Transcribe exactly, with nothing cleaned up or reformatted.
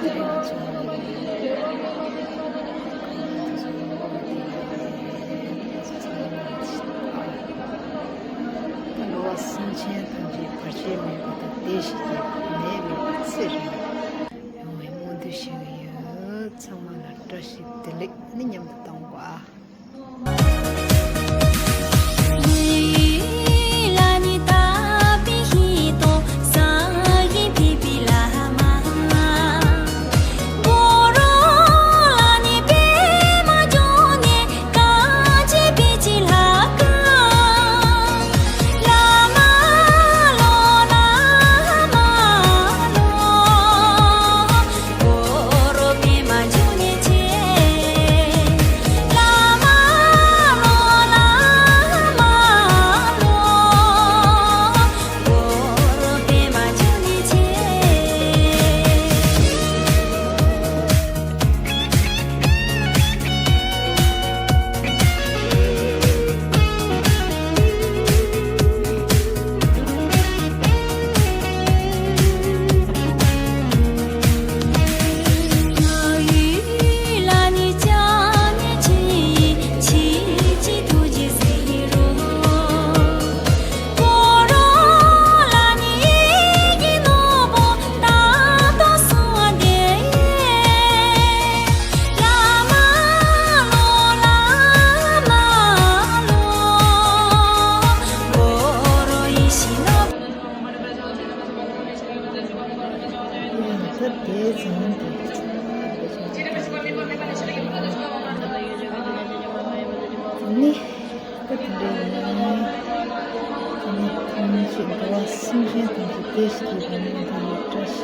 འགྲོ་བ་སེམས་ཅན་ཐམས་ཅད་བར་ཆད་མེད་པ་དང་བདེ་ཞིང་སྐྱིད་པ་ནད་མེད་པའི་ཚེ་རིང་ཡོང་བའི་སྨོན་འདུན་ཞུ་གི་ཡོད། ཚང་མ་ལ་བཀྲ་ཤིས་བདེ་ལེགས་ནི་མཉམ་དུ་གཏོང་བ། ད་དེ་འདྲ་ཡིན། ད་ནི་ཐམས་ཅད་འགྲོ་བ་སེམས་ཅན་ཐམས་ཅད་བདེ་ཞིང་སྐྱིད་པ་ནི་འདི་ཡི་བཀྲ་ཤིས་